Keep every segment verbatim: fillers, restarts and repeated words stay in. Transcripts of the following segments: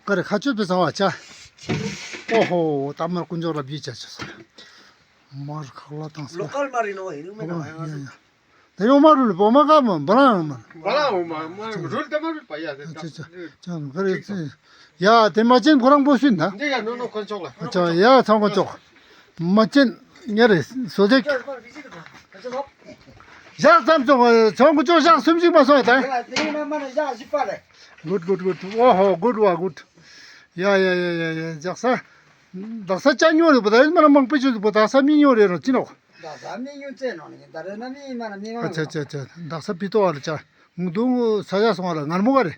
ཀ་རེ་ཁ་ཆུ་པེ་ཚང་བ་ཆ། ཨོ་ཧོ། ད་མར་དཀོན་མཆོག་རབ་རྒྱས་ཆ་ཆ་ས། མར་ཁག་ལ་བཏང་ས། ལོ་ཀལ་མར་ཡིན་ནོ་ཡིན་ནོ་མེད་ན། ཡ་ཡ། ད་ཡོང་མ་རུ་ལ་བོ་མ་ཀ་མ་བ་ལང་མ། བ་ལང་མ་མ་རུལ་ད་མ་རུལ་པ་ཡ་ཟེར་ད། ཅ་ཅ་ཅ་ཀ་རེ་ཅི། ཡ་དེ་མ་ཅན་ཁོ་རང་པོ་སུན་ད། འདི་ཡ་ནོ་ནོ་དཀོན་མཆོག་ལ། ཅ་ཡ་ཚང་དཀོན་མཆོག་མ་ཅན་ཉ་རེ་སོ་ཟེག་ཞག་ཙམ་ཙོག་ཚང་ཀུ་ཅོ་ཞག་སུམ་ཞིག་མ་སོང་ད། དེ་རིང་མ་མ་ན་ཞག་བཞི་པ་རེད། གུད་གུད་གུད། ཨོ་ཧོ། གུད་བ་གུད། ཡ་ཡ་ཡ་ཡ་ཡ། ཞག་ས། དག་ས་ཅ་ཉོ་རེ་པོ་ད་ཡིན་མ་ན་མང་པོ་ཅུ་པོ་དག་ས་མི་ཉོ་རེ་རོ་ཅི་ནོག་དག་ས་མི་ཉོ་ཙེ་ནོ་ནི་ད་རེ་ན་མི་མ་ན་མི་མང་། ཨ་ཅ་ཅ་ཅ། དག་ས་པི་ཏོ་བ་ལ་ཅ། ངུ་དུང་ས་ཡ་སོང་བ་ལ་ངར་མོ་ག་རེ།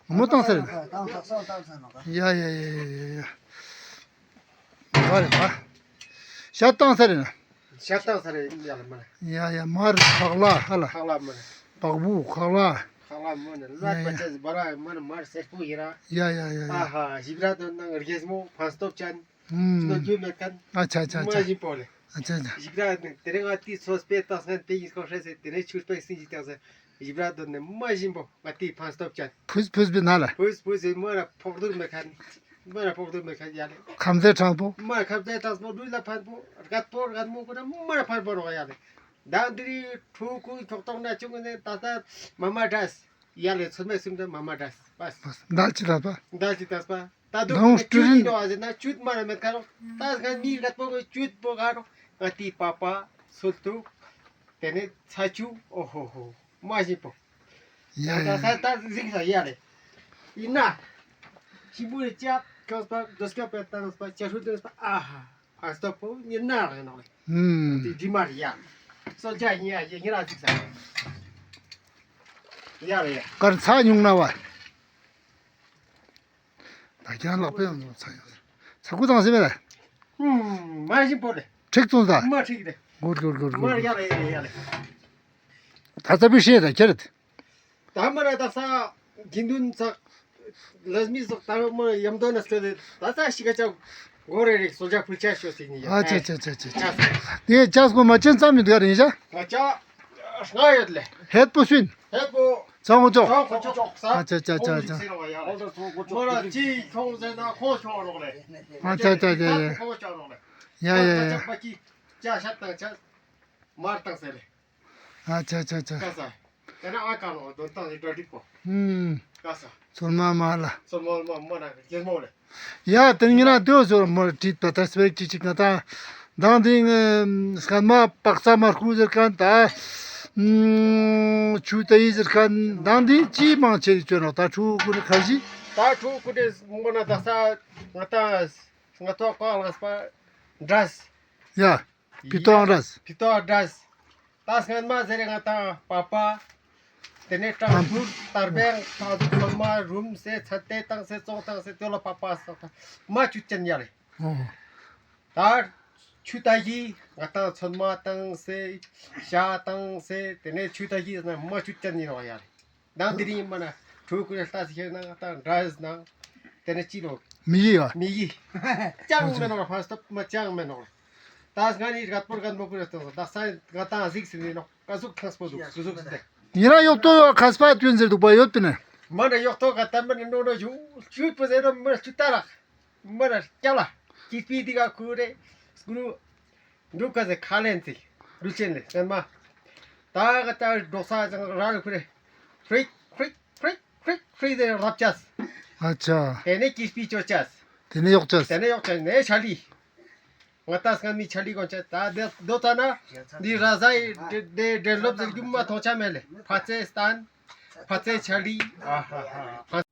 ངར་མོ་བཏང་ས་རེ་ན། ཡ་ཡ་ཡ་ཡ་ཡ། ཡ་རེ་ད། ཤ་བཏང་ས་རེ་ན། ཤ་བཏང་ས་རེ་ཡ་ལ་མ་ལ། ཡ་ཡ། མར་ཁག་ལ་ཧ་ལ། ཁག་ལ་མ་ལ། བག་བུ་ཁག་ལ། ཁག་ལ་མ་ལ། ལ་ཡ་པ་ཡ། ཅེས་བ་ལ་མ་ལ་མར་སེར་པོ་ཡིན་ར། ཡ་ཡ་ཡ་ཡ། ཨ་ཧ། ཞིབ་ར་དོན་ནང་རྒྱལ་མོ་ཕན་སྟོབས་ཅན། ཨུམ། ནོ་རྒྱུ་མེད་མཁན། ཨ་ཅ་ཅ་ཅ། མ་ཞིམ་པོ་ལེ། ཨ་ཅ་ཅ། ཞིབ་ར་དེ་རིང་ང་ཏི་སོ་སྤེ་ཏག་སྔན་པེ་ཡིན་སྐོར་ཧྲེ་སེ་དེ་ནས་ཆུ་སྤེ་སིན་ཅི་ཏག་སེ། ཞིབ་ར་དོན་ནས་མ་ཞིམ་པོ་ང་ཏི་ཕན་སྟོབས་ཅན། ཕུས་ཕུས་པི་ན་ལ། ཕུས་ཕུས་སི་མ་ར་ཕོག་དུར་མེད་མཁན། མ་ར་ཕོག་དུར་མེད་མཁན་ཡ་ལེ། ཁམ་ཚེ་དྲང་པོ། མ་ཁམ་ཚེ་དྲང་པོ་ལུས་ལ་ཕན་པོ། རྒད་པོ་རྒད་མོ་ཀུན་ན་མ་ར་ཕན་པོ་རོགས་ཡ་ལེ། ད་འདི་རི་ཕྲུ་གུ་ཁྱོག་ཐོག་ན་ཆུང་ནས་ད་ལྟ་མ་མ་འདྲ་ཡ་ལེ། ཚོད་མེད་སུམ་ད་མ་མ་འདྲ་པ། ད་ཅི་ད་པ། ད་ཅི་ད་པ། ད་དུང་ཀྲུ་རིན་ནོ་ཨ་ཟེར་ན་ཅུད་མ་ར་མེད་ཁ་རོག་ད་སྔ་མི་རྒད་པོ་གི་ཅུད་པོ་ག་རོག་ང་ཏི་པ་པ་སུལ་ཏུ། དེ་ནས་ཚ་ཆུ། ཨོ་ཧོ་ཧོ། མ་ཞིམ་པོ། ཡ་ཡ། ད་ས་ད་ཟིག་ས་ཡ་རེ། ཡིན་ན། ཞིམ་པོ་རེ་ཅབ་ཁྱོངས་པ་རྡོ་སྐྱོབ་པའི་ཏང་པ་ཅ་ཧྲུ་ཏང་པ་ཨ་ཧ། ཨ་སྟོབས་པོ་ཉི་ན་རེ་ནོ་རེ། ཨུམ། དེ་དྲི་མ་རེ་ཡ། སོ་ཇ་ཡིན་ཡ་ཡིན་ཡིན་ར་ཟིག་ས། ཡ་རེ་ཡ། དཀར་ཚ་ཉུང་ན་བ། ད་ཁྱེད་རང་ལག་པས་ཡང་ཚ་ཡོད། ཚ་ཁུ་དང་སེ་མེད་ལ། ཨུམ། མ་ཞིམ་པོ་རེད། ཁྲིག་ཙོང་ས། མ་ཁྲིག་རེད། གུར་གུར་གུར་གུར། མ་ཡ་རེད་ཡ་རེད་ཡ་རེད། ད་ཚ་བི་ཤེས་ད་ཁྱེད་རེད། ད་མ་ར་ད་ས་དགེ་འདུན་ཚག་ལས་མི་ཚག་ད་མ་ཡམ་དོ་ན་སྟེ་ད་ས་ཤི་ཀ་ཅག་གོ་རེ་རེ་སོ་ཇ་ཕུལ་ཆ་ཤོ་སི་ནི་ཡ། ཨ་ཅེ་ཅེ་ཅེ་ཅེ། དེ་ཅག་གོ་མ་ཅན་ཙམ་མི་འདུག་རེད་ཡ། ང་ཅག་ང་ཡོད་ལེ། ཧེད་པོ་སུན། ཧེད་པོ། ཚང་གོ་ཅོག་ཚང་གོ་ཅོག་ས། ཨ་ཅེ་ཅེ་ཅེ་ཅེ། མ་ར་ཅི་ཁྱོང་ཟེར་ན་ཁོང་ཁྱོང་རོགས་ལེ། ཨ་ཅེ་ཅེ་ཅེ་ཅེ། ཁོང་ཁྱོང་རོགས་ལེ། ཡ་ཡ་ཡ། ཅ་ཤ་བཏང་ཆ། མར་བཏང་ཟེར་ལེ། ཨ་ཅེ་ཅེ་ཅེ། ཀ་ས། དེ་ན་ཨ་ཀ་ལོ་དོན་ཏང་ལེ་འགྲོ་འགྲིག་པོ། ཧུམ། ཀ་ས། ཚོར་མ་མ་ལ། ཚོར་མ་མ་མ་ན་རྒྱལ་མོ་ལེ། ཡ་དེ་ཉིན་ན་དེའོ་ཚོར་མོ་ལ་དྲིས་པ་ད་སྤེ་ཅི་ཅིག་ང་ད། དང་དེ་སྐར་མ་པག་ཚ་མ་རྐུ་ཟེར་མཁན་ད། ཆུ་ཏ་ཡི་ཟེར་མཁན་དང་དེ་ཅི་མང་ཆེ་ཅོ་ནོ་ད་ཕྲུ་གུ་ནི་ཁ་ཞི། ད་ཕྲུ་གུ་དེ་མོ་ན་ད་ས་ང་ད་ང་ཐོག་ཀ་ལ་སྤ་འདྲ་ས། ཡ། ཕི་ཏོག་འདྲ། ཕི་ཏོག་འདྲ། ད་སྔན་མ་ཟེར་ང་ད་པ་པ། དེ་ནས་ཀྲང་ཐུར་དར་བེང་ད་ཚོད་མ་རུམ་སེ་ཚ་ཏེ་བཏང་སེ་ཙོང་བཏང་སེ་ཏེ་ལོ་པ་པ་ས་མ་ཆུ་ཅན་ཡ་རེ། ཨོ། ད་ཆུ་ཏ་ཡི་ང་ད་ཚོད་མ་བཏང་སེ་ཤ་བཏང་སེ་དེ་ནས་ཆུ་ཏ་ཡི་ན་མ་ཆུ་ཅན་ཡིན་ནོ་ཡ་རེ། ནང་དེ་རིང་མ་ན་ཕྲུ་གུ་ལྟ་ཞིག་ན་ང་ད་འདྲ་ཟེར་ན་དེ་ནས་ཅི་ལོ། མི་ཡི་ཡ། མི་ཡི། ཅང་མེ་ནོ་ཕ་སྟོབས་མ་ཅང་མེ་ནོ། ད་སྔ་ནི་རྒད་པོ་རྒད་མོ་ཀུན་ལ་སྟོན་ད་ས་ང་ད་གཟིགས་ཟིན་ནོ་ཀ་ཟུག་ཐང་སྤོ་འདུག་ཀ་ཟུག་ཟིན་ཏེ། ཉེ་རང་གཡོག་ཐོ་ཁ་སྤ་ཐོན་ཟེར་འདུག་པ་ཡོད་པིན་ནི། མ་ན་གཡོག་ཐོ་ག་ད་མ་ན་ནོ་ནོ་ཞུ་ཞུ་པོ་ཟེར་རོ་མ་ན་ཞུ་ད་ར། མ་ན་སྐྱ་ལ་ཀི་སྤི་འདི་ག་ཁུ་རེ་སྐུ་རུ། འབྲུ་ཀ་ཟེ་ཁ་ལེན་ཚིག་འབྲུ་ཅན་ལེ་སྔན་མ། ད་ག་ད་འབྲོག་ས་ཅང་ར་ལ་ཁུ་རེ། ཧྲིག་ཧྲིག་ཧྲིག་ཧྲིག་ཧྲིག་ཟེ་རབ་ཅས། ཨ་ཅ། དེ་ནས་ཀི་སྤི་ཅོ་ཅས། དེ་ནས་གཡོག་ཅས། དེ་ནས་གཡོག་ཅས་ནས་ཆ་ལི། ང་ད་སྔ་མི་ཆ་ལི་གོན་ཅས་ད་དེ་དོ་ཙ་ན། འདི་ར་ཟའི་དེ་དེ་ལོབ་ཟེར་རྒྱུ་མ་མཐོང་ཆ་མེད་ལེ། ཕ་ཚེ་སྟན། ཕ་ཚེ་ཆ་ལི། ཨ་ཧ་ཧ།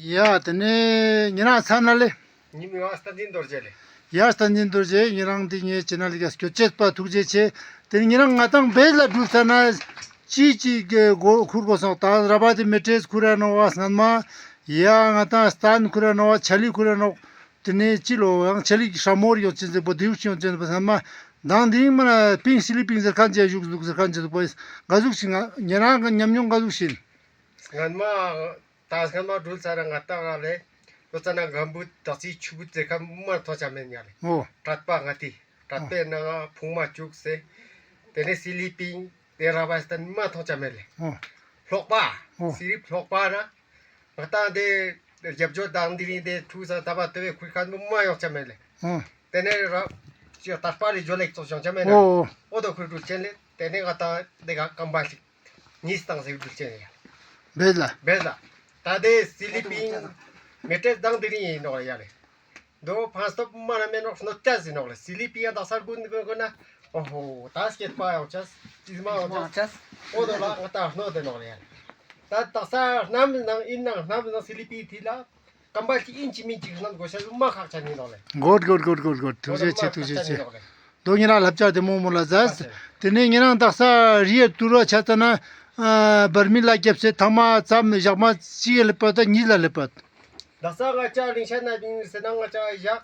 ཡ་དེ་ནས་ཉི་མ་ཚ་ན་ལེ། ཉི་མ་ང་སྟན་འཛིན་རྡོ་རྗེ་ལེ། ཡ་བསྟན་འཛིན་རྡོ་རྗེ། ཉེ་རང་འདི་ངའི་ཆེ་ནལ་ལ་སྐྱོད་ཅེས་པ་ཐུགས་རྗེ་ཆེ། དེ་ཉེ་རང་ང་ཏང་བེད་ལ་འགྲུལ་ས་ན་ཅི་ཅི་གི་གོ་ཁུར་གོས་སོང་། ད་ར་བ་དེ་མེ་ཏྲེས་ཁུར་ར་ནོག་བ་སྔན་མ། ཡ་ང་ཏང་སྟན་ཁུར་ར་ནོག་བ་ཆ་ལི་ཁུར་ར་ནོག་དེ་ནས་ཅི་ལོ་ཡང་ཆ་ལི་གི་ཧྲ་མོ་རི་ཡོང་ཅེས་ཟེར་པོ་དེའུ་ཅི་ཡོང་ཅེས་པ་སྔན་མ། དང་དེ་མ་ན་པིང་སི་ལི་པིང་ཟེར་ཁན་ཅེ་བཞུགས་འདུག་ཟེར་ཁན་ཅེ་ཟུག་པོ་ཡིན། ག་ཟུག་ཞིག་ང་ཉེ་རང་གི་ཉམས་མྱོང་ག་ཟུག་ཞིག་ཡིན། སྔན་མ་ད་སྔན་མ་འགྲུལ་ས་ར་ང་ཏང་ར་ལེ། ལོ་ཙ་ན་གམ་བུ་དག་ཅི་ཆུ་བུ་ཙེ་ཁ་མ་ཐོང་ཆ་མེད་ཉ་ལེ། འོ། གྲད་པ་ང་ཏི་གྲད་པའི་ནང་ང་ཕུང་མ་བཅུག་སེ། དེ་ནས་སི་ལི་པིང་དེ་ར་བ་སྟན་མ་ཐོང་ཆ་མེད་ལེ། འོ། ལྷོག་པ། འོ། སི་རིབ་ལྷོག་པ་ན་ང་ཏང་དེ་རྒྱབ་ཇོ་དང་དེ་རིང་དེ་ཐུག་ས་ད་བ་དེ་བས་ཁུལ་ཁན་མ་ཡོང་ཆ་མེད་ལེ། འོ། དེ་ནས་ར་ཅི་གྲད་པ་རི་ཇོ་ལེགས་ཙོགས་བྱུང་ཆ་མེད་ལེ། འོ། འོ་དོ་ཁུལ་འགྲུལ་ཆེན་ལེ། དེ་ནས་ང་ཏང་དེ་ག་ཀམ་པ་ཞིག་ཉིས་དང་ཟེར་འགྲུལ་ཆེན་ཡ། བེད་ལ། བེད་ལ། ད་དེ་སི་ལི་པིང་མེ་ཏྲེས་དང་དེ་རིང་ཡིན་ནོག་ཡ་ལེ། དོ་ཕང་སྟོབས་མ་ན་མེད་ནོག་སྣོད་ཅེས་ཡིན་ནོག་ལེ། སི་ལི་པིང་ཡ་དག་ས་དགུན་དགུན་དགུན་ན། འོ་ཧོ། ད་སྐྱེད་པ་ཡོང་ཅེས། ཅིས་མ་ཡོང་ཅེས། འོ་དོ་ལ་ང་ཏང་སྣོད་དེ་ནོག་ལེ་ཡ་ལེ། ད་དག་ས་གནམ་ནང་ཡིན་ནང་གནམ་ནང་སི་ལི་པིང་དེ་ལ། ཀམ་པ་ཅིག་ཨིན་ཅི་མིན་ཅིག་སྣམ་དགོས་ཤེས་མ་ཁག་ཆ་ནི་ནོག་ལེ། གོད་གོད་གོད་གོད་གོད། ཐུགས་རྗེ་ཆེ། ཐུགས་རྗེ་ཆེ། དོ་ཉེ་རང་ལབ་ཅ་དེ་མོ་མོ་ལ་ཟ། དེ་ནས་ཉེ་རང་དག་ས་རི་ཡ་ཏུ་ར་ཆ་ཙ་ན་བར་མི་ལ་རྒྱབ་སེ་ཐ་མ་ཙམ་ཞག་མ་ཅི་ཡ་ལེ་པ་ད་ཉིས་ལ་ལེ་པ། དག་ས་ང་ཅ་ལིང་ཤ་ན་ཉིན་སེ་ན་ང་ཅ་ཞག་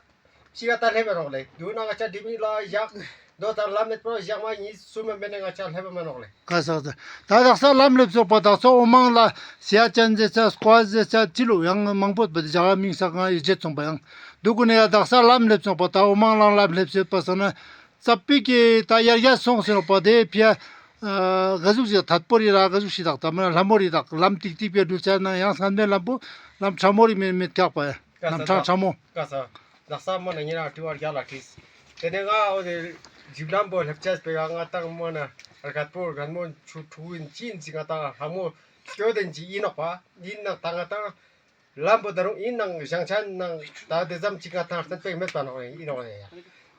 ཅི་ག་ད་ལེ་པ་རོག་ལེ། དུ་ན་ང་ཅ་དི་མི་ལ་ཞག་དོ་ལྟར་ལམ་མེད་པར་ཞག་མ་ཉིས་སུམ་མ་མེད་ན་ང་ཅ་ལྷེབ་མ་ནོག་ལེ། ཀ་ས་ཀ་ས། ད་དག་ས་ལམ་ལེབ་སོག་པ་དག་ས་འོ་མང་ལ་སི་ཡ་ཅན་ཟེར་ཚ་སྐོ་ཟེར་ཚ་ཅི་ལོ་ཡང་མང་པོ་པ་དེ་ཇ་ག་མིང་ས་གང་ཡི་རྗེད་སོང་པ་ཡང་འདུག་གོ་ནས་ཡ། དག་ས་ལམ་ལེབ་སོག་པ་ད་འོ་མང་ལང་ལམ་ལེབ་སོག་པ་ས་ན་ཙ་པིག་གི་ད་ཡར་རྒྱས་སོང་ཟེར་ནོག་པ་དེ་ཕི་ཡ་ག་ཟུག་ཞིག་ཐད་པོ་རི་ར་ག་ཟུག་ཞིག་དག་ད་མ་ལྷ་མོ་རི་དག་ལམ་ཏིག་ཏིག་པའི་འགྲུལ་ཆ་ན་ཡང་སྔན་མའི་ལམ་པོ་ལམ་ཁྲ་མོ་རི་མེད་མེད་ཐག་པ་ཡ། ལམ་ཁྲ་ཁྲ་མོ། ཀ་ས། དག་ས་མ་ན་ཉེ་རང་དྲི་བ་རྒྱ་ལ་དྲིས། དེ་ནས་ང་འོ་དེ་ཇིབ་ལམ་པོ་ལེབ་ཅེས་པེ་ག་ང་ཏང་མ་ན་རྒད་པོ་རྒན་མོ་ཆུ་ཕྲུ་གུ་ཡིན་ཅི་ཡིན་ཅི་ང་ཏང་ལྷ་མོ་སྐྱོ་དེན་ཅི་ཡིན་ནོག་པ་ཡིན་ནང་ད་ང་ཏང་ལམ་པོ་ད་རུང་ཡིན་ནང་ཞང་ཆ་ནང་ད་དེ་ཙམ་ཅིག་ང་ཏང་སྟན་པེ་མེད་པ་ནོག་ཡིན་ནོག་ཡ།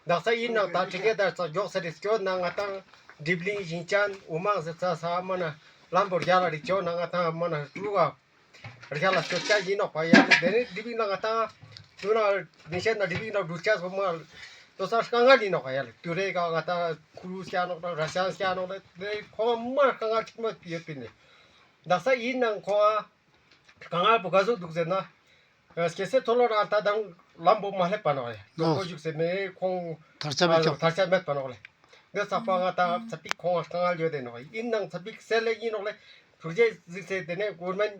དག་ས་ཡིན་ནང་ད་ཁྲི་ཀེ་དར་ཚ་མགྱོགས་ས་རེ་སྐྱོ་ནང་ང་ཏང་དིབ་ལིང་ཞིང་ཅན་འོ་མང་ཟེར་ཚ་ས་མ་ན་ལམ་པོ་རྒྱ་ལ་རི་ཅོ་ནང་ང་ཏང་མ་ན་ཀྲུ་ག་རྒྱ་ལ་སྐྱོད་ཅ་ཡིན་ནོག་པ་ཡ། དེ་ནས་དིབ་ལིང་ལ་ང་ཏང་དུ་ན་ནི་ཤེད་ན་དིབ་ལིང་ལ་འགྲུལ་ཅེས་པོ་མ་དོ་ས་དཀའ་ངལ་ཡིན་ནོག་པ་ཡ་ལེ། དུ་རེ་ག་ང་ཏང་ཁུ་རུ་སྐྱ་ནོག་ན་ར་ཤ་སྐྱ་ནོག་ལེ། དེ་ཁོང་མ་དཀའ་ངལ་ཅིག་མ་ཡོད་པིན་ནི། དག་ས་ཡིན་ནང་ཁོང་དཀའ་ངལ་པོ་ག་ཟུག་འདུག་ཟེར་ན། སྐྱེ་སེ་ཐོ་ལོ་ར་ད་དང་ལམ་པོ་མ་ལེབ་པ་ནོག་ལེ། དོ་ཁོ་བཞུགས་སེ་མེ་ཁོང་ཐར་ཆ་མེད་ཀྱང་ཐར་ཆ་མེད་པ་ནོག་ལེ། འདི་ཚགས་པ་ང་ཏང་ཚ་པིག་ཁོང་དཀའ་ངལ་ཡོད་དེ་ནོག་ཡིན་ནང་ཚ་པིག་སེ་ལེ་ཡིན་ནོག་ལེ། ཐུགས་རྗེ་གཟིགས་སེ་དེ་ནས་གོར་མེན་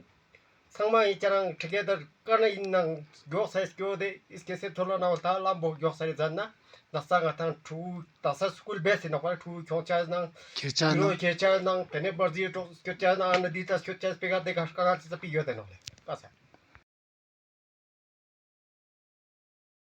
ཚང་མ་ཡིན་ཅ་རང་ཁྲི་ཀེ་དར་ཀ་ན་ཡིན་ནང་མགྱོགས་སེ་སྐྱོ་དེ་ཨིས་ཀེ་སེ་ཐོ་ལོ་ནང་ད་ལམ་པོ་མགྱོགས་སེ་རེ་ཛད་ན་དག་ས་ང་ཏང་ཕྲུ་གུ་དག་ས་སྐུལ་བེ་སེ་ནོག་པ་ཕྲུ་གུ་ཁྱོང་ཆ་ནང་ཁྱེར་ཆ་ནང་ཁྱེར་ཆ་ནང་དེ་ནས་བར་ཟི་ཀྲོག་སྐྱོད་ཆ་ནང་ཨ་ན་འདི་ད་སྐྱོད་ཆ་སྤེ་ག་དེ་ག་དཀའ་ངལ་ཚ་པིག་ཡོད་དེ་ནོག་ལེ། ཀ་ས།